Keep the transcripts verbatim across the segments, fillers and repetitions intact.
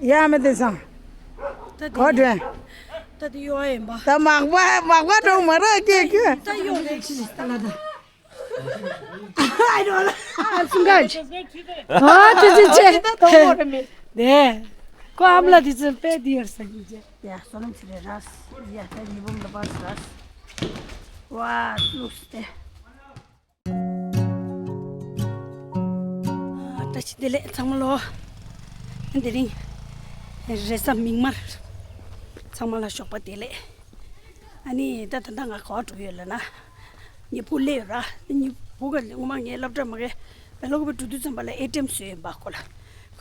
ཡ་མི་དེ་སང་། ད་གོ་དྲན། ད་དེ་གཡོ་ཡིན་པ། ད་མག་པ་མག་པ་འགྲོ་མ་ར་ཀེ་ཀེ། ད་གཡོ་རེད་ཅི་ལ་ད། ཨ་སུང་ག་ཅི། ཨ་ཏི་ཅི་ཅེ། ད་དོ་མོ་རེ་མི། ནེ། ཁོ་ཨམ་ལ་དེ་ཚོ་པེ་དེ་ཡར་ས་ཀི་ཅེ། ཡ་སོ་ལམ་ཚི་རེ་ར་སི། ཡ་ད་ཉི་བུམ་ལ་པ་སི་ར་སི། ཝ་ལུགས་ཏེ། བཀྲ་ཤིས་བདེ་ལེགས་ཚང་མ་ལོ། དེ་རིང་རེས་གཟའ་མིག་དམར། ཚང་མ་ལ་ཞོགས་པ་བདེ་ལེགས། ཨ་ནི་ད་ད་ལྟ་ང་ག་པར་འགྲོ་ཡོད་ལབ་ན། ངའི་བུ་སླེབས་ཡོད་ར། ངའི་བུ་ག་ངོ་མ་ངས་སློབ་གྲྭ་མ་གི་བེ་ལོག་པའི་འགྲོ་དུས་ཙམ་པ་ལ་ཨེ་ཊི་ཨེམ་བཟོས་ཡོད་པ་ཁོ་ལ།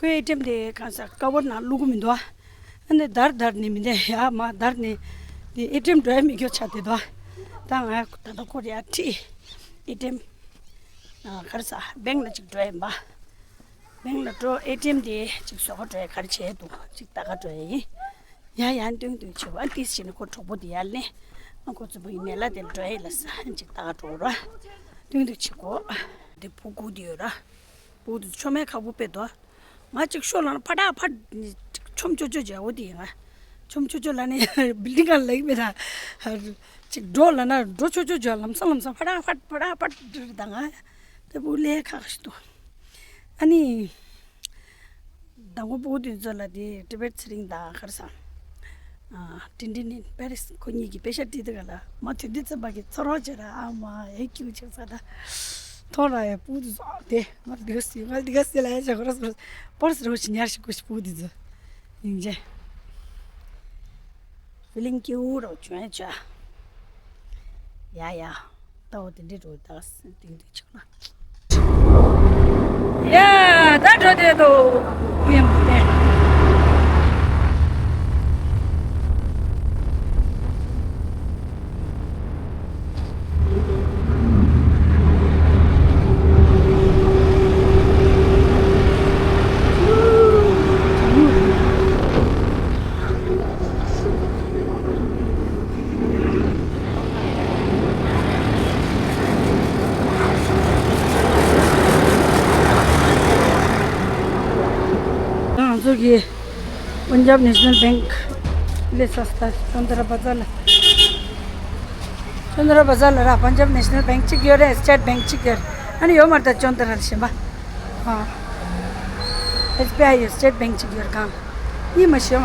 ཁོའི་ཨེ་ཊི་ཨེམ་དེ་གང་ཟག་ཀ་བར་ནང་བླུག་གི་མི་འདུག་ཨ། ཨ་ནི་དར་དར་ནི་མི་འདུག་ཡ་མ་དར་ནི། དེ་ཨེ་ཊི་ཨེམ་འགྲོ་ཡ་མི་འགྱོ་ཆ་དེ་འདུག་ཨ། ད་ང་ད་ལྟ་ཁོ་རེ་ཡ་ཁྲིད། ཨེ་ཊི་ཨེམ། ཨ་ག་རེ་ཟ་བེང་ལ་ཅིག་འགྲོ་ཡིན་པ། བེང་ལ་འགྲོ་ཨེ་ཊི་ཨེམ་དེ་ཅིག་བཟོ་ག་འགྲོ་ཡ་ག་རེ་བྱས་འདུག་ཅིག་ལྟ་ག་འགྲོ་ཡ་ཡིན། ཡ་ཡ་སྟོན་སྟོན་བྱེད་པ་ཏིས་བྱས་ནས་ཁོ་གྲོགས་པོ་དེ་ཡར་ལེན། ཨ་ཁོ་ཚོ་བུ་ཡི་མེ་ལ་དེར་འགྲོ་ཡ་ལ་ས་ཅིག་ལྟ་ག་འགྲོ་ར། སྟོན་སྟོན་བྱེད་གོ། དེ་བུ་སྒུག་དེ་ཡོད་ར། བུ་དེ་ཆོ་མེད་ཁ་བུ་པེ་དོ། ང་ཅིག་ཤོ་ལ་ན་ཕ་ཏག་ཕ་ཅིག་ཆོམ་ཅོ་ཅོ་བྱ་འོ་དེ་ང་། ཆོམ་ཅོ་ཅོ་ལ་ནི་བིལ་ཌིང་ག་ལེགས་མེད་ད། ཅིག་འགྲོ་ལ་ན་འགྲོ་ཆོ་ཅོ་བྱ་ལམ་སང་ལམ་སང་ཕ་ཏག་ཕ་ཕ་ཏག་ཕ་ད་ང་། དེ་བུ་ལས་ཁག་ཞིག་ཏུ། ཨ་ནི། དང་པོ་བུ་དེ་ཚོ་ལ་དེ་ཏི་བེད་ཚེ་རིང་དང་ག་རེ་ཟ། ཨ་ཏིན་ཏིན་ནི་པེ་རིས་ཁོ་གཉིས་ཀྱི་པེ་ཤ་ཏི་དེ་ག་ལ་མ་དུས་འདི་ཚེ་པ་གི་ཚོར་བ་བྱེད་ར་ཨ་མ་ཨེ་ཀྱུ་ཆེ་ས་ད། ཐོ་ར་ཡ་བུ་དེ་ཚོ་དེ། ང་འདི་ག་སི་ང་འདི་ག་སི་ལ་ཡ་ཞག་རོ་སོ་པར་སི་རོ་ཞི་ཉར་ཞིག་གོ་ཞིག་བུ་འདི་ཚོ་ཡིན་ཅེ། ཕི་ལིང་ཀྱི་འུ་རོ་ཆུ་ཡ་ཆ། ཡ་ཡ། ཏའོ་དེ་འདྲི་འགྲོ་ད་སི་དེང་དུ་ཆག་ན། ཡ་ད་འགྲོ་དེ་དོ་ཡིན་པ་དེ། ང་ཚོ་གི་པན་ཇབ་ནེ་ཤ་ནལ་བེང་ལས་སོ་སྟ་ཅོན་ཏ་ར་བ་ཛར་ལ། ཅོན་ཏ་ར་བ་ཛར་ལ་ར་པན་ཇབ་ནེ་ཤ་ནལ་བེང་གཅིག་ཡོད་རེད། སི་ཊེཊ་བེང་གཅིག་ཡོད་རེད། ཨ་ནི་ཡོད་མ་རེད་ད་ཅོན་ཏ་ར་ལ་ཞེན་པ། ཨ། ཨེས་བི་ཨའི་ཡོད། སི་ཊེཊ་བེང་གཅིག་ཡོད་རེད་གང་། གཉིས་མ་ཤེས་མ།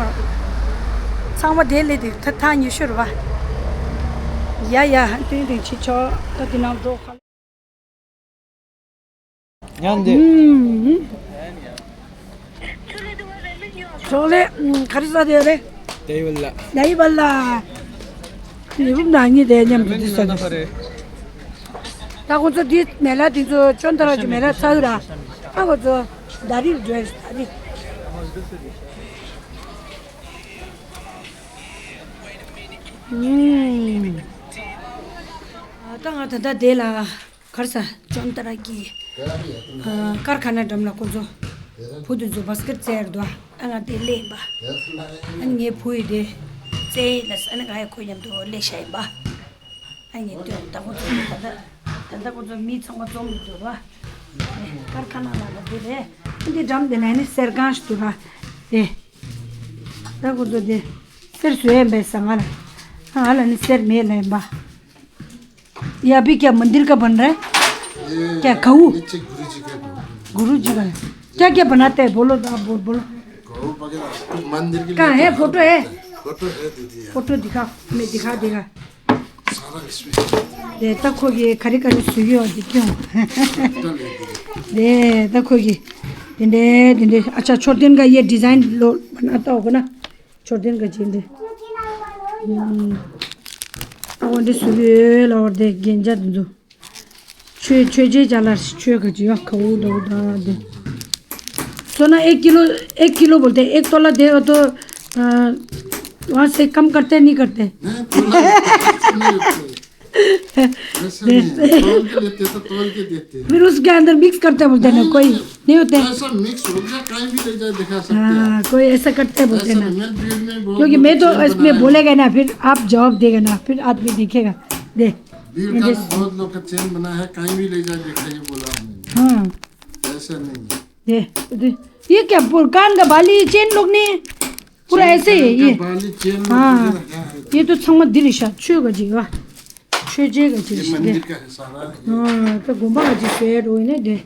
ཚང་མ་དེ་ལས་དེ་ཐ་ཐ་ཉི་ཤུ་རེད་པ། ཡ་ཡ་ཏིང་ཏིང་ཆི་ཆོ་ད་དེ་ནང་འགྲོ་ཁ། ཉན་དེ། ཆོག་ལེ། ག་རེ་ཟ་དེ་རེད། དེ་ཡོད་ལ། ལ་ཡི་བ་ལ། ཉི་བུམ་དང་གཉིས་དེ་མཉམ་དུ་འདི་ཟ་དེ། ད་ཁོ་ཚོ་འདི་མེ་ལ་འདི་ཚོ་ཅོན་ཏ་ར་གི་མེ་ལ་ཚ་གི་ར། ཨ་ཁོ་ཚོ་ད་རིག་འགྲོ་ད་རིག་ད་ང་ད་ལྟ་དེ་ལ། གར་ས་ཅོན་ཏ་ར་གི་ཀར་ཁ་ན་འགྲམ་ལ་ཁོ་ཚོ་བུ་དེ་ཚོ་བ་སི་ཀེ་ཊི་རྩེ་ཡར་འདུག་ཨ་ང་དེ་ལས་ཡིན་པ། ཨ་ངའི་བུ་ཡི་དེ་རྩེ་ཡིན་ལ་ཨ་ང་ཡི་ཁོ་མཉམ་དུ་ལས་ཤ་ཡིན་པ། ཨ་ངའི་སྟོན་ད་ཁོ་ཚོ་ད་ལྟ་ད་ལྟ་ཁོ་ཚོ་མི་ཚང་མ་འཛོམས་མི་འདུག་བ། ཀར་ཁ་ན་ལ་ལ་དེ་རེད། ཨ་འདི་འགྲམ་དེ་ལ་ནི་གསེར་ཁང་ཞིག་འདུག་ར། དེ་ད་ཁོ་ཚོ་དེ་གསེར་བཟོ་ཡིན་པས་ས་ང་ལ་ང་ལ་ནི་གསེར་མེད་ལ་ཡིན་པ། यहाँ भी क्या मंदिर का बन रहा है? ये क्या खाऊ? नीचे गुरु जी का। गुरु जी का। क्या क्या बनाते हैं बोलो तो आप बोल बोलो। खाऊ वगैरह मंदिर के लिए। कहाँ है? फोटो है? फोटो है दीदी। फोटो दिखाओ, मैं दिखा देगा। सारा इसमें। ये तक हो गए खरी खरी सुई और दिखे हो। ये तक हो गए। दिंदे दिंदे। अच्छा छोटे का ये डिजाइन लो बनाता होगा ना। छोटे का चिंदे। हम्म। अब उनके सुई लो और दे गेंजा दो। छो-, छोटे जा ला, छो का जी, हाँ, खाऊ दो, दा, दे। सोना एक किलो, एक किलो बोलते हैं, एक तोला दे, वो तो, अ, वहाँ से कम करते, नहीं करते? नहीं, तोला नहीं, वैसे नहीं, तोल के लेते तो तोल के देते हैं। फिर उसके अंदर मिक्स करते बोलते हैं ना, नहीं, कोई नहीं, नहीं होते। ऐसा मिक्स हो गया, कहीं भी ले जाए, दिखा सकते हैं। हाँ, कोई ऐसा करते बोलते हैं ना। क्योंकि मैं तो इसमें बोलेगा ना, फिर आप जवाब देगा ना, फिर आदमी देखेगा। दे। बीर का भी बहुत लोग का चेन बना है, कहीं भी ले जाए दिखाइए बोला हमने। हाँ। ऐसा नहीं है। दे, दे। ये क्या पुर-, कान का बाली चेन लोग नहीं है? पूरा ऐसे ही है ये। बाली चेन लोग हाँ। वगैरह क्या है? ये तो छंग दिल शा छो का जीवा। छो जे का ये जीवा। मंदिर का है सारा ये। हाँ, तो गुम्बा का जी सेट हुई ना दे।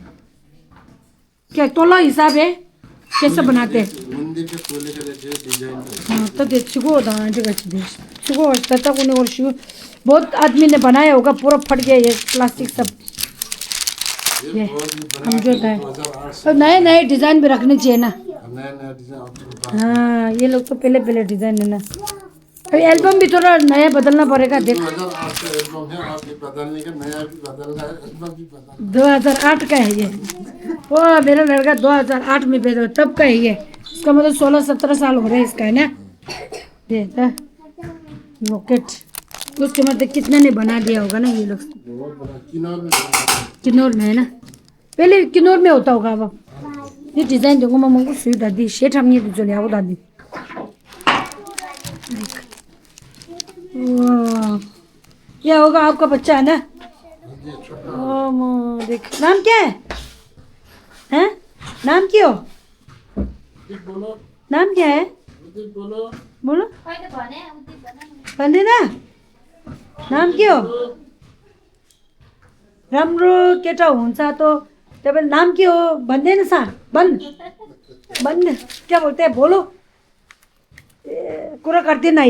क्या तोला हिसाब है? कैसे बनाते हैं? मंदिर के तोले का जैसे डिजाइन का। हाँ, तो दे छिगो दान जो का दे। छिगो तता को ने और शू बहुत आदमी ने बनाया होगा, पूरा फट गया ये प्लास्टिक सब। ये ये, बहुत ही बना हम जो के है। दो हज़ार आठ से तो नए नए डिजाइन भी रखने चाहिए ना। नया नया डिजाइन अब तो हाँ, ये लोग तो पहले पहले डिजाइन है ना। अभी एल्बम भी थोड़ा नया बदलना पड़ेगा, देख। दो हज़ार आठ का एल्बम है, आप भी बदलने का, नया भी बदलना है, एल्बम भी बदलना है। दो हज़ार आठ का है ये। वो मेरा लड़का दो हज़ार आठ में पैदा हुआ, तब का है ये। इसका मतलब सोलह सत्रह साल हो रहे हैं इसका, है ना? ये था लॉकेट। उसके मतलब कितना ने बना दिया होगा ना ये लोग। बहुत बड़ा किन्नौर में बना है। किन्नौर में है ना? पहले किन्नौर में होता होगा अब। ये डिजाइन देखो, मैं मंगू सुई दादी, शेठ हम ये जो ले आओ दादी। वाह। क्या होगा आपका बच्चा है ना? ओ, मो, देख, नाम क्या है? हैं? नाम क्या हो? नाम क्या है? बोलो। भन्दैन? नाम के हो? राम्रो केटा हुन्छ त। तपाईँ नाम के हो? भन्दैन सा? भन्। भन्। क्या बोलते हैं? बोलो। ए, कुरा गर्दिन है।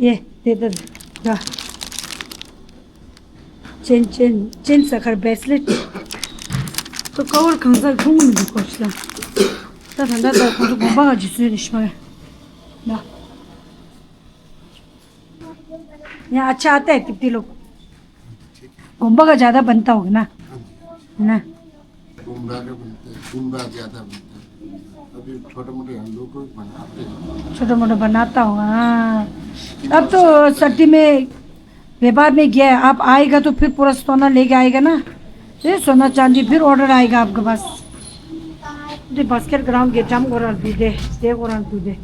ए, त्यही त। ल। चेन, चेन, चेन सखर ब्रेसलेट। त कवर खंसा घुम नि दुखो छ। त भन्दा त खंसा घुमबा जिसु नि शमा। ल। यहाँ अच्छा आता है तिप्ती लोग। गुम्बा का ज्यादा बनता होगा ना? ना। गुम्बा का बनता है, गुम्बा ज्यादा बनता है। अभी छोटे मोटे हम लोग को बनाते हैं। छोटा मोटा बनाता होगा, हाँ। अब तो सर्दी में व्यापार में गया है, आप आएगा तो फिर पूरा सोना लेके आएगा ना। ये सोना चांदी फिर ऑर्डर आएगा आपके पास। दे बास्केट ग्राउंड के जाम गोरा भी दे, दे गोरा भी दे।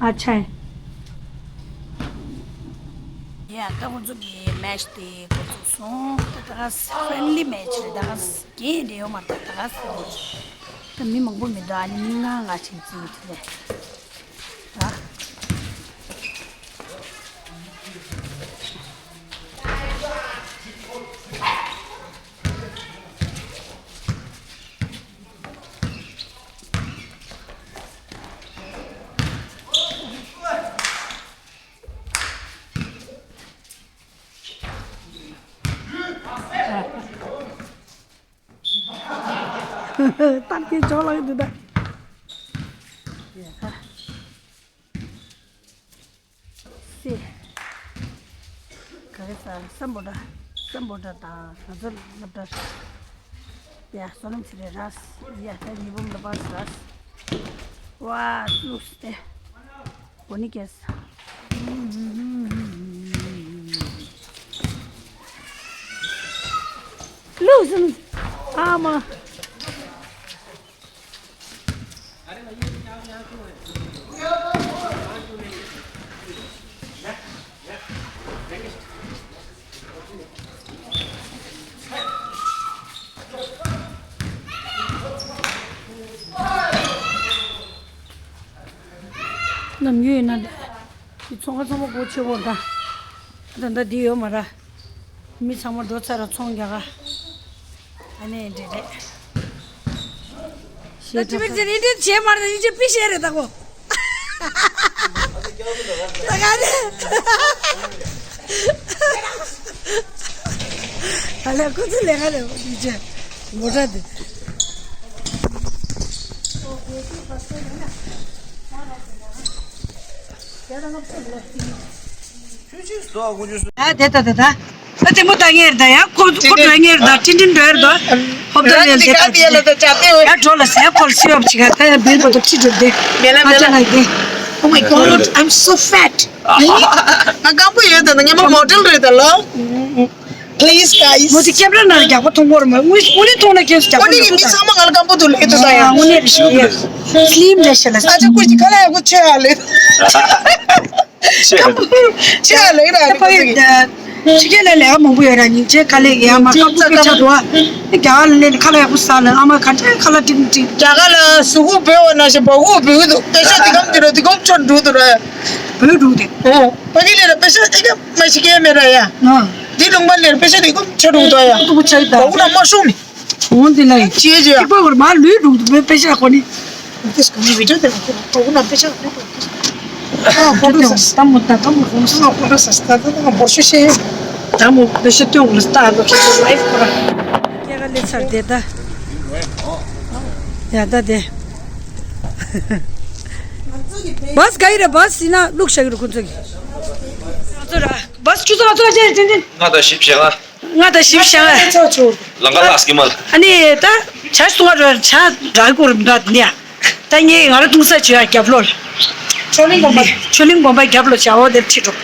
अच्छा है। या, त ཁོང་ཚོ་གི་མེཆ་དེ་འགོ་ཚུགས་སོང་། ད་ད་ཧ་ཕྲེན་ལི་མེཆ་རེད། ད་ཧ་རྒྱན་རེ་ཡོད་མ་རེད། ད་ད་ཧ་ད་མི་མང་པོ་མི་འདུག་ཨ་ནི་མི་ལྔ་ལྔ་ཕྱིན་ཅིག་དེ་རེད། ད། སྟབས་ཀྱིས་ཇོ་ལགས་འདི་ད། སི། ག་རེ་ཟ་སམ་བྷོ་ཊ། སམ་བྷོ་ཊ་དང་ང་ཚོ་སློབ་གྲྭ། ཡ་སོ་ནམ་ཚི་རེ་ར། ཡ་ད་ཉི་བུམ་ལ་པ་ར། ཝ་ལུགས་ཏེ། Bonnie Guess. Losing. Ama. ནམ་ཡོད་ན་འདི་ཚོང་ཁང་ཚང་མ་སྒོ་ཕྱེ་བོར་ད། ད་ད་འདི་ཡོད་མ་ར། མི་ཚང་མ་འགྲོ་ཚར་ར་ཚོང་རྒྱག་ག་ཨ་ནེ་འདྲེ་རེད། ཞེས་ད་ཅི་མི་ཚེ་ནི་འདི་བྱེད་མ་རེད། ཡིན་ཅེ་པི་ཤེས་རེད་ད་གོ། ད་ག་ནས། ད་ལས་ཁོ་ཚོ་ལས་ཀ་རེད་འདི་ཅེ་མོ་ཊ་འདི། ཨ་དེ་ད་དེ་ད། ད་དེ་མོ་ད་ངེར་ད་ཡ་ཁོ་ཁོ་འགྲོ་ངེར་ད་ཏིན་ཏིན་འགྲོ་ཡར་ད། ཧོབ་ད་ལེ་ལེ་ད་ཏིན་ཏིན་ཡ་འགྲོ་ལ་སེ་ཁོལ་སི་ཡོབ་ཅི་ག་ད་ཡ་བིལ་བོ་ད་ཁྲི་འགྲོ་དེ། མེ་ལ་མེ་ལ། Oh my God, I'm so fat. ང་སྐམ་པོ་ཡོད་ད་ན་ངས་མ་མོ་ཌེལ་རེད་ད་ལོ། Please guys. མོ་དེ་ཁྱེད་རང་ན་རྒྱག་པ་མཐོང་གོ་ར་མ་དངོས་དངོས་གནས་མཐོང་ན་ཁྱེད་རྒྱག་པ་ཨོ་ནི་གི་མི་ཚང་མ་ང་ལ་སྐམ་པོ་འདུག་ལེགས་འདུག་ད་ཡ། དངོས་གནས་རེད་ཤི་ཡ། སི་ལིམ་རེད་ཤ་ལ། ཨ་ཅག་ཀུ་ཅི་ཁ་ལ་ཡག་པོ་ཆེ་ཨ་ལེ། ཆེ་ཨ་ལེ་ར་ཨ་ལེ་ཀུ་ཅི། ཕྱི་རྒྱལ་ལ་ལས་ཀ་མང་པོ་ཡོད་ར། སྙིང་རྗེ་དཀའ་ལས་ཡ་མ་དཀར་པོ་དཀར་ཆག་འགྲོ་བ། རྒྱ་གར་ལ་སླེབས་ནས་ཁ་ལག་ཡག་པོ་ཟ་ལ་ཨ་མ་ག་འདྲའི་ཁ་ལག་ཀྲིག་ཀྲིག་རྒྱ་གར་ལ་གཟུགས་པོ་འབེལ་བ་ན་ཞིག་འབག་འོག་འབེལ་འདུག་པེ་ཤ་དེ་གམ་དེ་ར་དེ་གམ་ཆོ་འགྲོ་འདུག་ར། འབོལ་འགྲོ་དེ། ཨོ། ཕ་གི་ལས་ར་པེ་ཤ་དེ་གམ་མ་ཞིག་གེ་མེད་ར་ཡ། ཨ། དེ་ལུང་པ་ལས་ར་པེ་ཤ་དེ་གམ་ཆོ་འགྲོ་འདུག་ཡ། འགྲོ་འགྲོ་ཆ་ཡི་ད། འབག་འོག་ན་མ་ཤོང་ནི། འོན་ཏེ་ལ་ཡིན། ཅི་ཅི་ཡ། ཏི་པ་བར་མ་ལུས་འགྲོ་འདུག་པེ་ཤ་ཁོ་ནི། འོ་དེ་སྐམ་བི་ཌིའོ་དེ་ལ་ཁོ་ན་པེ་ཤ་ཁོ་ནི། ཨ་ཕོ་ཊོ་ས་ས་ད་མོ་ད་ད་མོ་ཧོམ་སོང་ཨ་ཕོ་ཊོ་ས་ས་ད་ད་ང་འབོར་ཤུ་ཤེ། ད་མོ་པེ་ཤ་སྟོན་གོ་ལ་ས་ད་ལོ་ཤེ་ལའིབ་ཁོ་ར། སྐྱེ་ག་ལེ་ཚར་དེ་ད། ཡ་ད་དེ། བཱས་ག་ཡི་རེད། བཱས་ཡིན་ན་བླུགས་བཞག་གི་རེད་ཁོ་ཚོ་གི། ང་ཚོ་ར་བཱས་ཆུ་ཚོད་ང་ཚོ་ར་ཅན་ཅན་ཅན། ང་ད་ཞིབ་བྱས་ང་། ང་ད་ཞིབ་བྱ་ལ། ལང་ཀ་ལགས་ཀྱི་མ་ལ། ཨ་ནི་ད་བྱ་སོང་བ་ར་བྱ་འདྲ་གོ་ར་མི་འདྲ་ནི་ཡ། ད་ངས་ང་ར་ཐུང་ས་བྱོས་ཡ་རྒྱབ་ལོགས་ལ། ཆོས་གླིང་དགོན་པ། ཆོས་གླིང་དགོན་པ་རྒྱབ་ལོགས་བྱ་འོ་དེར་ཁྲིད་འགྲོ།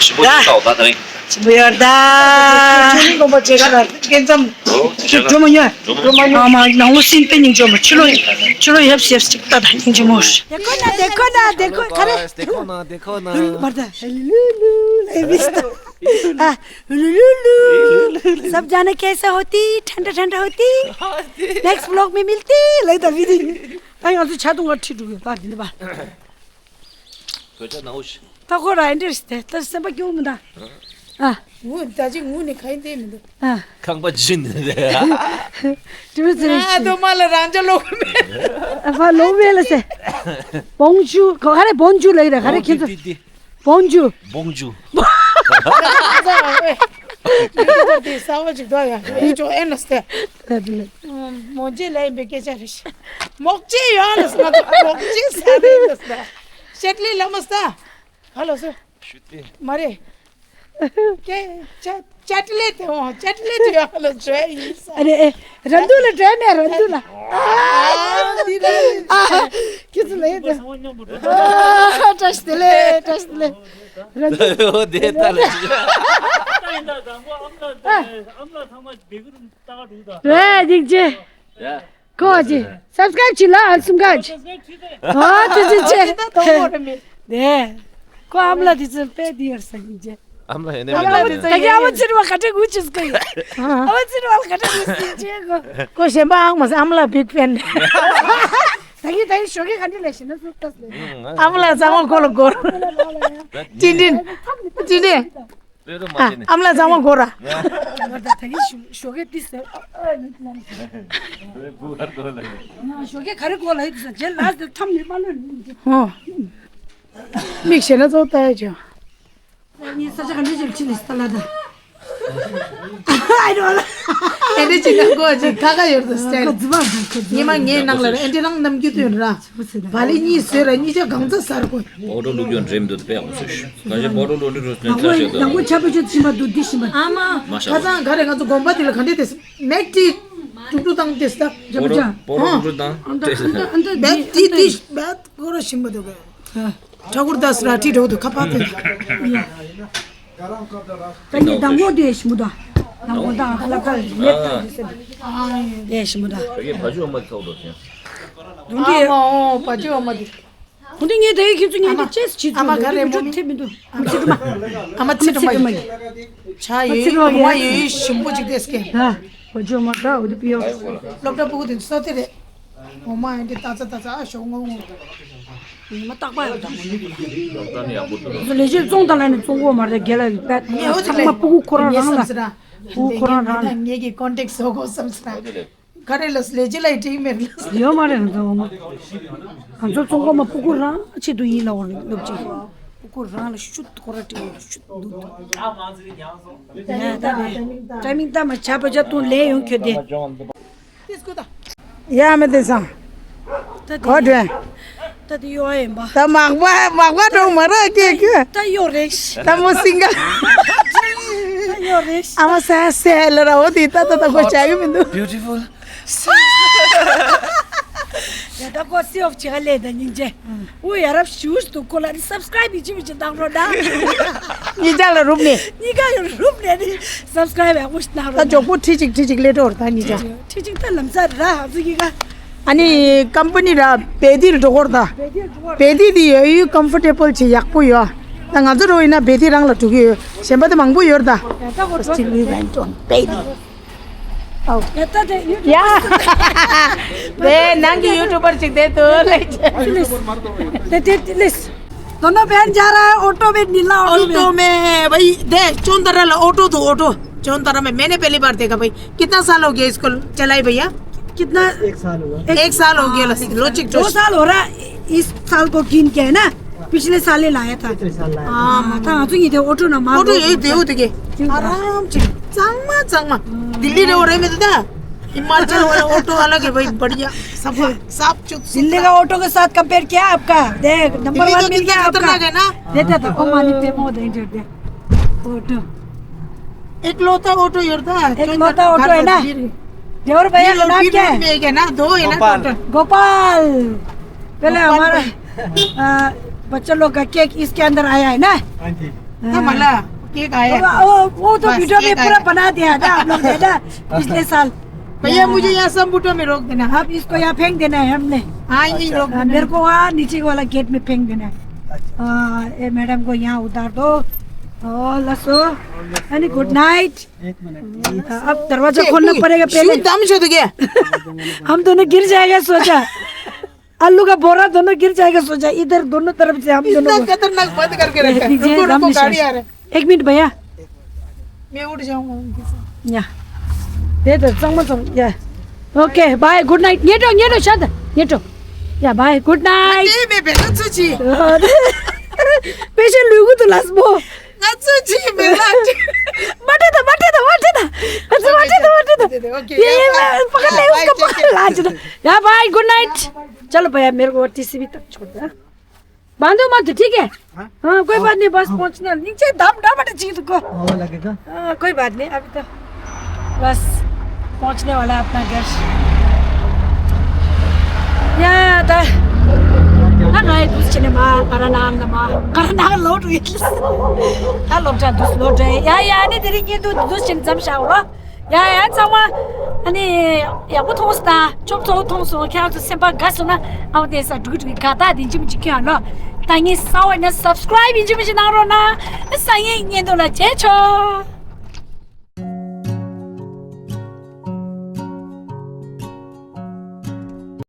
ཞིམ་པོ་ཡོད་ད་འོ་ད་ད་རིང་། ཞིམ་པོ་ཡོད་ད། ཆོས་གླིང་དགོན་པ་མཇལ་ཁ་ལ་སྐལ་མཚམས། འགྲོ་མ་ཉོས། འགྲོ་མ་ཉོས། ཨ་མ་ནང་ལོ་སྲིན་པའི་སྙིང་རྗེ་མོ་ཕྱི་ལོ། ཕྱི་ལོ་ཡབ་ཡབ་ཅིག་ད་ད་སྙིང་རྗེ་མོ། देखो ना, देखो ना, देखो, खड़े। देखो ना, देखो ना। मरता है, लू, लू, लू, लू, लू। हाँ, लुलुलु। सब जाने कैसे होती, ठंडा ठंडा होती। नेक्स्ट व्लॉग में मिलती। ལེགས་དང་བི་དི། ད་ང་ཚོ་ཆ་དུང་བ་ཁྲིད་འགྲོ་གི་ད་འདི་འདི་པ། ཁོས་ཆ་ནའུ་ཤི། ད་ཁོ་ར་ཨེ་འདྲ་རེད་ད་སེམས་པ་སྐྱོ་མི་འདུག་ཨ། ངུ་ད་ཅི་ངུ་ནི་ག་ཡིན་དེ་མི་འདུག་ཨ། ཁང་པ་ཇི་ནི་རེད། དྲི་བ་ཟེར་ཨ་ཏོ་མ་ལ་རང་ཅག་ལོག་མེད། ཨ་ཕ་ལོག་མེད་ལ་ཟེར། བོང་ཇུ་ག་རེ་བོང་ཇུ་ལ་ཡིན་ར་ག་རེ་ཁྱེད་ཚོ། བོང་ཇུ། བོང་ཇུ། དེ་གསར་པ་ཅིག་འདུག་ཡ། ཡིན་ཅོག་ཨེ་ན་སྟེ། མོག་ཅེ་ལ་ཡིན་པའི་སྐད་ཆ་རེད། མོག་ཅེ་ཡོང་ལ་སོང་ང་ཚོ་མོག་ཅེ་ས་རེད་ལ་སོང་། ཤེད་ལི་ལ་མ་ས། ག་ལ་སོ། མ་རེད། ཀྱེ་ཅ་ཅ་ཏི་ལེ་དེ་འོང་ཅ་ཏི་ལེ་དེ་ཡོང་ལ་བྱོས་ཡིན་ས། ཨ་རེད་ཨེ། ར་འདུ་ལ་བྲོས་ནས་ར་འདུ་ལ། ཨ་འདི་ལ་ཡིན། ཨ་ཁྱེད་ཚོ་ལ་ཡིན་ད། ཨ་བཀྲ་ཤིས་བདེ་ལེགས་བཀྲ་ཤིས་བདེ་ལེགས། ར་འདུ། འོ་དེ་ལྟར་ལ་ཞིག་ཨ་ཡིན་ད་དང་པོ་ཨ་མ་ལགས་དེ་ཨ་མ་ལགས་ཚང་མ་བེ་གི་རུ་ལྟ་ག་འགྲོ་ད། རེད་སྙིང་རྗེ། ཡ། ཁོ་ཅི། སབ་སི་ཀ་རེབ་བྱེད་ལ་ཨ་སུམ་ཀ་ཅི། ཨ་དེ་ཅི་ཅི། ད་དོ་མོ་རེ་མི། ནས། ཁོ་ཨ་མ་ལགས་དེ་ཚོ་དཔེ་དེ་ཡོད་ས་ཡིན་ཅེ། ཨ་མ་ལགས་ཡིན་ནའི་ཨ་མ་ལགས་མི་དེ་ཚོ་ད་གིན་ཨ་མ་ཚེ་རིང་བ་ག་འདྲ་ངུ་ཅི་ཟིག་ཡོད། ཨ་མ་ཚེ་རིང་བ་ག་འདྲ་ངུ་ཅི་ཅེ་ཁོ། ཁོ་གཞན་པ་ཨང་མ་ཟེར་ཨ་མ་ལགས་བིག་ཕེན། ད་གིན་ད་གིན་ཞོགས་ཀས་ག་འདྲ་ལས་ཤེས་ན་སུ་ལྟ་ཟེར། ཨ་མ་ལགས་གཙང་མ་ཁོ་ལ་སྒོར། ཏིན་ཏིན། ཏིན་ཏིན། དཔེ་རུ་མ་ཨ་བྱས་ནས། ཨ་མ་ལགས་གཙང་མ་སྒོར་ར། ང་ད་ད་གིན་ཞོགས་ཀས་ཏི་ཟེར། བུ་གར་གོ་ལ་ཡིན། ང་ཞོགས་ཀས་ག་རེ་གོ་ལ་ཡིན་ཟེར་རྗེས་ལ་ཟེར་ཐམ་ནས་མ་ལོན། ཧོ། མིག་ཤེས་ན་ཚོ་ལྟ་ཡ་ཅོ། ངའི་ས་ཆ་ག་འདྲ་ཅིག་ཕྱི་ནས་ལྟ་ལ་ད། ཨ་རོ་ལ། ཨེ་འདྲ་ཅིག་ན་གོ་ཅིག་ཁ་ཁ་ཡོད་དོ་སྟེ། ཁ་རྫི་བ་ཁ་རྫི་བ། ཉི་མ་ངའི་ནང་ལ་ར་ཨེ་འདྲ་རང་ནམ་རྒྱུན་དུ་ཡོད་ར། བ་ལི་གཉིས་བཟོས་ར་གཉིས་ཆ་གང་ཚ་ཟར་གོ། པོ་ཏོ་བླུགས་ཡོད་འགྲེམ་འདུག་དཔེ་ཡག་པོ་བཟོས་ཤག་གང་ཅི་པོ་ཏོ་བླུགས་འདི་རུ་སྟོན་ཆ་ཞིག་དང་པོ་ཆ་པོ་ཆ་ཕྱིན་པ་འདུག་འདི་ཕྱིན་པ། ཨ་མ། མ་ཤ། ཁ་སང་ག་རེ་ང་ཚོ་དགོན་པ་འདི་ལ་ག་འདྲས་དེ་མེག་ཏི་དུག་དུག་བཏང་དེ་ས། པོ་ཏོ་པོ་ཏོ་བླུགས་དང་དེ་ས། མེག་ཏི་དེ་མེག་ཏི་ཀོ་ར་ཕྱིན་པ་འདུག་ག་ཁྲ་ཁུར་དང་སི་ར་ཏི་འགྲོ་འདུག་ཁ་པར་དེ། ད་ངས་མདང་དགོང་དེ་ཞིམ་པོ་དང་། མདང་དགོང་དང་ལྷག་དཀར་ལེབ་དང་དེ་ས། དེ་ཞིམ་པོ་དང་། བ་གི་བ་ཇུ་འོ་མ་ཚོགས་འགྲོ་ཟིན། དགོང་དེ། ཨ་མ་འོ་བ་ཇུ་འོ་མ་དེ། དགོང་དེ་ངས་ད་ཡིག་ཁྱེད་ཚོ་ངས་འདི་ཅེས་བྱེད་ཚུལ་ཨ་མ་ལ་ག་རེ་འདི་མོ་ཐེབས་མི་འདུག་ཨ་མ་ཚིག་མ། ཨ་མ་ཚིག་མ་ཡིན། ཆ་ཡོད་ཨ་མ་ཡོད་ཞིམ་པོ་ཅིག་ཏེས་ཀེ། ད་བ་ཇོ་མ་ད་འོ་དེ་པི་ཡོ། སློབ་གྲྭ་ཕྲུ་གུ་དེ་ཚོ་དེ་རེད། འོ་མ་ཡང་དེ་ཏ་ཚ་ཏ་ཚ་ཨ་ཞོག་ངོ་ངོ། ཉི་མ་རྟག་པ་ཡང་དང་། ལས་བྱེད་བཙོང་དང་ལ་ནི་བཙོང་གོ་མ་རེད་རྒྱལ་ལ་ཡོད་པས་ངས་འོ་ཚ་ལ་མ་ཕྲུ་གུ་ཁོ་རང་རང་ལ། ཕྲུ་གུ་ཁོ་རང་རང་ལ། ངེད་ཀྱི་ཀོན་ཊེག་བཟོ་དགོས་བསམ་སོང་། ག་རེ་ལ་ལས་བྱེད་ལ་ཡི་དྲིང་མེད་ལ། ཡོད་མ་རེད་ང་ཚོ་འོ་མ། ང་ཚོ་བཙོང་གོ་མ་ཕྲུ་གུ་རང་ཆེད་དུ་ཡིན་ལ་འོ་རེད་སློབ་ཅིག་ཕྲུ་གུ་རང་ལ་ཤུ་ཁོ་ར་དྲིང་ཤུ་འདུག་ད་ནས་ཏྲ་མིང་ཏ་མ་བྱ་བ་བྱ་ཏུང་ལས་ཡོང་ཁྱོད་དེ། ཡ་མེ་དེ་སང་། ད་གོ་དྲན། ད་དེ་གཡོ་ཡིན་པ། ད་མག་པ་མག་པ་གྲོང་མ་ར་སྐྱེ་ཁྱོད། ད་གཡོ་རེད། ད་མོ་སིང་ག་ད་གཡོ་རེད། ཨ་མ་ས་སེ་ལ་ར་འོ་དེ་ད་ད་ད་གོ་བྱ་གི་མི་འདུག Beautiful། ཡ་ད་གོ་སི་ཨོབ་བྱེད་ག་ལས་ད་སྙིང་རྗེ། ཨུ་ཡ་རབས་ཞུ་ཞུ་དུ་ཁོ་ལ་ནི་སབ་སི་ཀ་རེབ་ཡི་ཅི་མི་ཅི་བཏང་རོགས་ད། གཉིས་ཆ་ལ་རུབ་ནས། གཉིས་ཀ་ཡོད་རུབ་ནས་ནི་སབ་སི་ཀ་རེབ་ཡག་པོ་ཞིག་བཏང་ད་རོགས་ད། མགྱོགས་པོ་ཁྲི་གཅིག་ཁྲི་གཅིག་སླེབས་འགྲོ་རེད་ད་གཉིས་ཆ། ཁྲི་གཅིག་ད་ལམ་སང་ར་ཧབ་ཙི་གི་ཀ། ཨ་ནི་ཀམ་པ་ནི་ར་བེ་དིལ་འགྲོ་གོ་ར་ད། བེ་དིལ་འགྲོ་གོ་ར། བེ་དིལ་དེ་ཡོད་ཡོད་ཀམ་ཕོར་ཊེ་བལ་ཆེ་ཡག་པོ་ཡོད། ད་ང་ཚོ་རོ་ཡིན་ན་བེ་ཐི་རང་ལ་འགྲོ་གི་ཡོད། གཞན་པ་དེ་མང་པོ་ཡོད་རེད་ད། Still we went on baby. Oh. ཡ། དེ་ནང་གི་ཡུ་ཊུབ་པར་ཅིག་དེ་དུ་ལེ། दे दे प्लीज। दोनों बहन जा रहा है ऑटो में, नीला ऑटो में। ऑटो में भाई, दे चौंतरा ला ऑटो तो ऑटो। चौंतरा में मैंने पहली बार देखा भाई। कितना साल हो गया इसको चलाई भैया? कितना? एक साल हुआ। एक साल हो गया। हाँ, एक साल। लो चिक दो साल हो रहा है, इस साल को कीन के है ना, पिछले साल ही लाया था। पिछले साल लाया था। हाँ, माता, हाँ, तो ये दे ऑटो ना मार ऑटो दो। ये दे, वो देखिए। क्यों? आराम से, चांगमा, चांगमा। दिल्ली रे हो रहे में तो था। हिमाचल वाला ऑटो अलग है भाई, बढ़िया, सफा, साफ चुप दिल्ली सुथरा। का ऑटो के साथ कंपेयर किया आपका? देख, नंबर दिल्ली वन तो मिल गया कितना आपका। खतरनाक है ना? देते तो, ओ मालिक पे मोह दे, दे, दे। ऑटो। एकलौता ऑटो योर था। एकलौता ऑटो है ना? देवर भैया का नाम क्या है? एक है ना, दो है ना गोपाल। टोटल। गोपाल। पहले गोपाल हमारा, भाई। अ, बच्चा लोग का केक इसके अंदर आया है ना? हाँ जी। हाँ। हाँ, मला, केक आया। वो, वो, वो तो बस, वीडियो में केक पूरा आया। बना दिया था आप लोग ने ना, पिछले साल। भैया, हाँ, मुझे हाँ। यहाँ संबुटो में रोक देना। अब इसको यहाँ फेंक देना है हमने। हाँ, यहीं रोक हाँ, देना। मेरे को वहाँ नीचे वाला गेट में फेंक देना है। अच्छा। हाँ, ये मैडम को यहाँ उतार दो। ओ, लसो। अनि गुड नाइट। एक मिनट। अब दरवाजा खोलना पड़ेगा पहले। शू दम शू तो क्या? हम दोनों गिर जाएगा सोचा। आलू का बोरा दोनों गिर जाएगा सोचा। इधर दोनों तरफ से हम दोनों इतना को। खतरनाक बंद करके रखा है। रुको, रुको, गाड़ी आ रहा है। एक मिनट भैया। मैं उठ जाऊंगा उनके साथ। या। दे दो, चंगमा चंग, या। Okay, bye, good night. ཉལ་འགྲོ, ཉལ་འགྲོ, ཤ་ད། ཉལ་འགྲོ། या, बाय, गुड नाइट। ए, मैं बेटा चुची। पेशेंट लुगु तो लास्ट बो। ང་ཚོ་ཅི་མི་ལ་ཅི། མ་འདྲེ་ད། མ་འདྲེ་ད། མ་འདྲེ་ད། ང་ཚོ་མ་འདྲེ་ད། མ་འདྲེ་ད། ओके, ये ये, मैं पकड़ ले उसको, पकड़ ला। या, बाय, गुड नाइट। चलो भैया, मेरे को टीसी भी तक छोड़ दे। बांधो मत, ठीक है? हाँ? हाँ, कोई बात नहीं, बस पहुंचने वाला। नीचे दम दम अटे चीज को। हवा लगेगा। हाँ, कोई बात नहीं, अभी तो बस पहुंचने वाला है अपना घर। या, दा। ना, ना, ये दूसरे ने मार, करा नाम ना मार, करा नाम लोड हुई। हाँ, लोग जा, दूस लोड है। या, या, नहीं, तेरी ये दू-, दूसरे ने जम शावरा। ཡ་ཡ་ཚང་མ། ཨ་ནི། ཡག་པོ་མཐོང་སོང་། ད་ཆོབ་ཚོ་མཐོང་སོང་། ཁྱེད་རང་ཚོ་སེམས་པ་དགའ་སོང་ན་ཨ་བ་དེ་ས་འགྲིག་འགྲིག་ག་ད་དེ་འཇིམ་གཅིག་ཁྱོད་ལོ། ད་ངས་ས་བ་ན་སབ་སི་ཀ་རའིབ་ཡིན་འཇིམ་གཅིག་གནང་རོགས་གནང་། ས་ཡིན་ཉན་འདུག་ལ་བྱེད་ཆོག